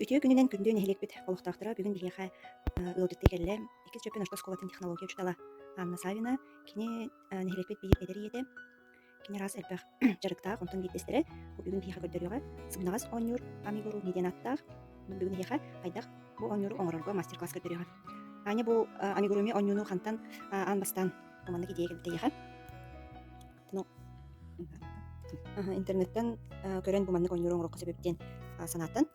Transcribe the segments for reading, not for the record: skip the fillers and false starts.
Үтүө күнүнэн күндү нэһилиэкпит олохтоохторо бүгүн биһиэхэ ыалдьыттыы кэллэ. Иккис Дьөппөн орто оскуолатын технология учуутала Анна Савина. Кини нэһилиэкпит биир эдэр ийэтэ. Кини араас элбэх дьарыктаах, онтон биирдэстэрэ бу бүгүн биһиэхэ көрдөрүөҕэ сымнаҕас оонньуур амигуруми диэн ааттаах. Бүгүн эһиэхэ хайдах бу оонньууру оҥорорго мастер-класс көрдөрүөҕэ. Аня бу амигуруми оонньууну хантан аан бастаан бу маннык идея кэлбитэ эйиэхэ? Ну, интернеттэн көрөн бу маннык оонньууру оҥоруохха сөп диэн санааттан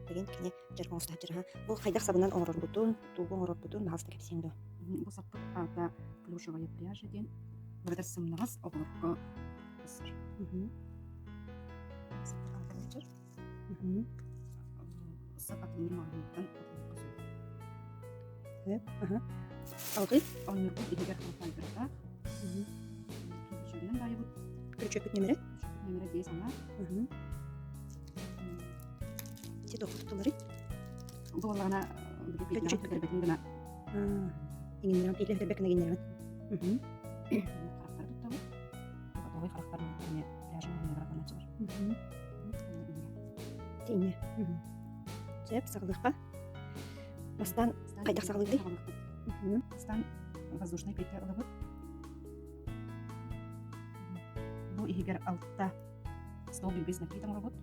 билигин кини дьарык оҥосто сылдьар. Бу хайдах сабынан оҥорорбутун, тугу оҥорорбутун баҕаласта кэпсиэҥ дуо? Бу саппыт аата плюшевая пряжа диэн барытар сымнаҕас оҕолорго сыр. Саппыт аата сылдьар. Сап атылыыр маҕаһыынтан атылыахха сөп. Аха. Алгый? Оонньуурбут иһигэр халфайдардаах. Күрүчүөгүнэн баайабыт. Күрүчүөкпүт нөмэрэ? Күрүчүөкпүт нөмэрэ 5 аҥаар. Ити туох туттуларый? Бу буоллаҕына били петляҕын сүтэрбэтин гына Иҥиннэрэҕин, петля сүтэрбэт гына иҥиннэрэҕин. Харахтары туттабыт. Готовый харахтарын эмиэ пляжын уһуннара гыначчылар. Тииннэ. Сөп, саҕалыахха. Бастаан хайдах саҕалыырый? Бастаан воздушный петля ылабыт. Бу иһигэр алта столбик без накид оҥоробут.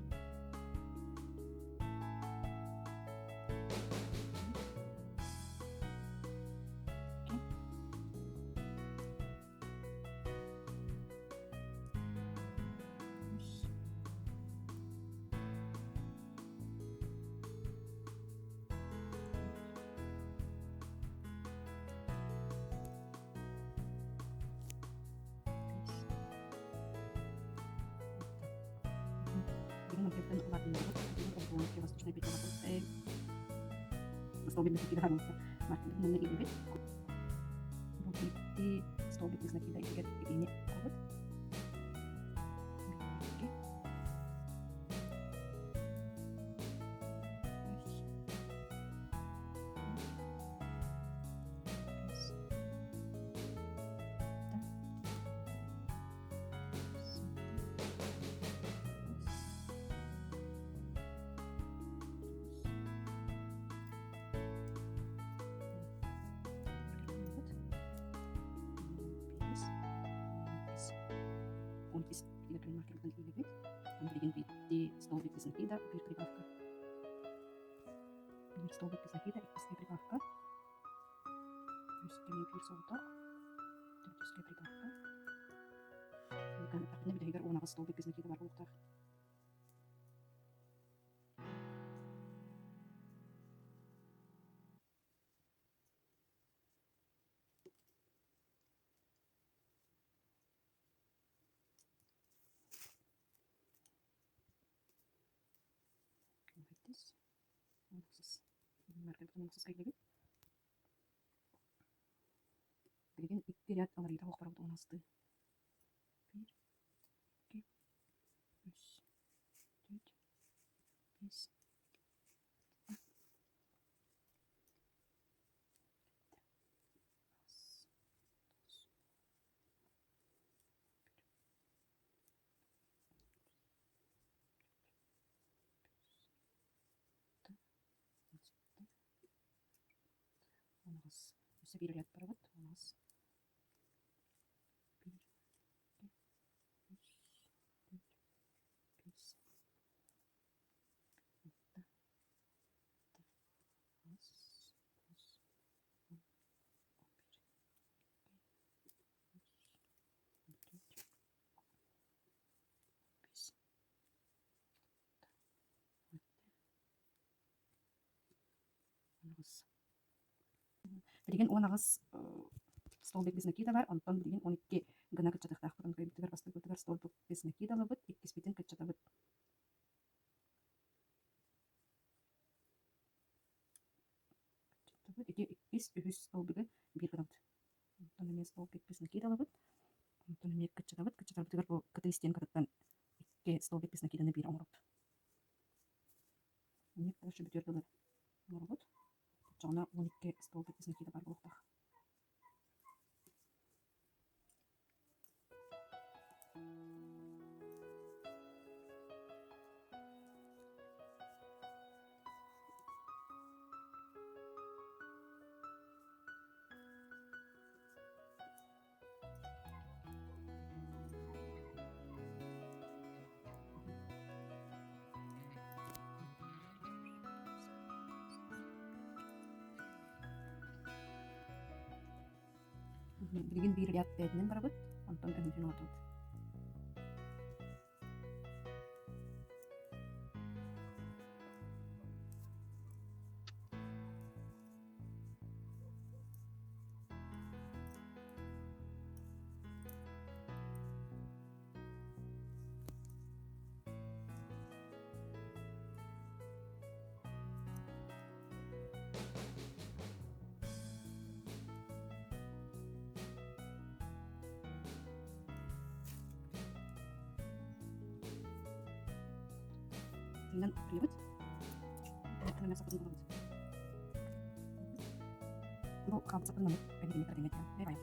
Бу биирдии столбик без накида иһигэр итини ылабыт. Столбик без накида, биир прибавка. Биир столбик без накида, иккискэ прибавка. Үскэ биир соҕотох, төрдүскэ прибавка. Аттына бүтэһигэр 18 столбик без накида бар буолуохтаах. Билигин икки ряд аларыйда оһохторбут уонастыы. Биир, икки, үс, төрт, биэс, алта, ас, тоҕус, Унаҕас. Өссө биир ряд барабыт. Унаҕас. Биир, икки, үс, төрт, биэс, алта, алта, аҕыс, тоҕус, он, 11, икки, үс, 14, 15, 18. Билигин 18 столбик без накида бар, онтон билигин 12 гына кыччатыахтаахпыт. Онтон бастакыбытыгар столбик без накида ылабыт, иккиспитин кыччатабыт. Кыччатабыт. Ити иккис, үһүс столбигы биир гынабыт. Онтон эмиэ столбик без накида ылабыт. Онтон эмиэ кыччатабыт. Кыччатарбытыгар бу кытыы стенкатыттан икки столбик без накиданы биир оҥоробут. Инник короче бүтүөр дылы оҥоробут. Оччоҕуна 12 столбик без накида баар буолуохтаах. Билигин биир ряд бэйэтинэн барабыт, онтон өҥүтүн оҥотобут. Тынан укрыйабыт. Тынан сапатын булабыт. Бу хаалбыт сапатын маннык бэлиэтинэ кыратыҥҥа бай.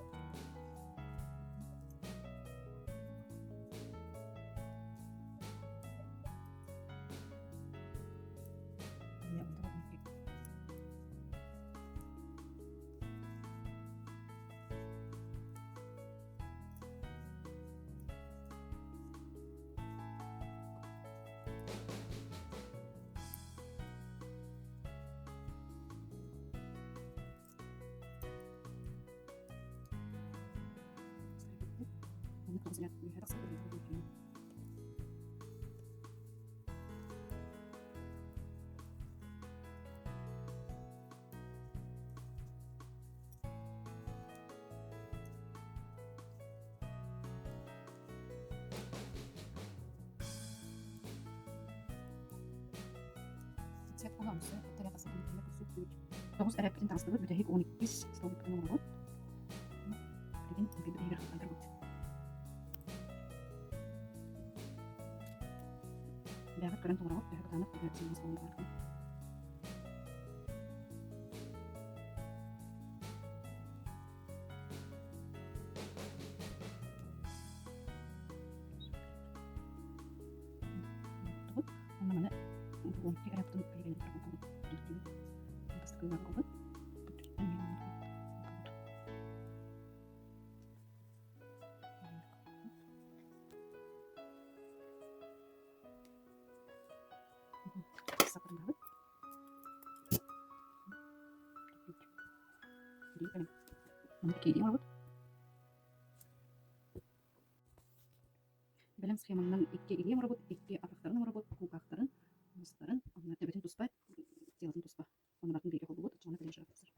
Тоҕус эрэппитин таҥастыбыт, бүтэһик 12 столбикпытын оҥоробут. Билигин бүтэһигэр хантан Бэҕэт көрөн толороҕут, төһө кытаанах, төһө сымнаҕас буолан барбытын. Онно маны 12 эрэптин билигин турбут бастакы ылбыт. Бэлэм схеманан икки илии оҥоробут, икки атахтарын оҥоробут, кулгаахтарын, мустарын, онно төбөтүн туспа, телотун туспа. Онно батын бииргэ холбуубут, оччоҕуна кэлин шарап тахсар.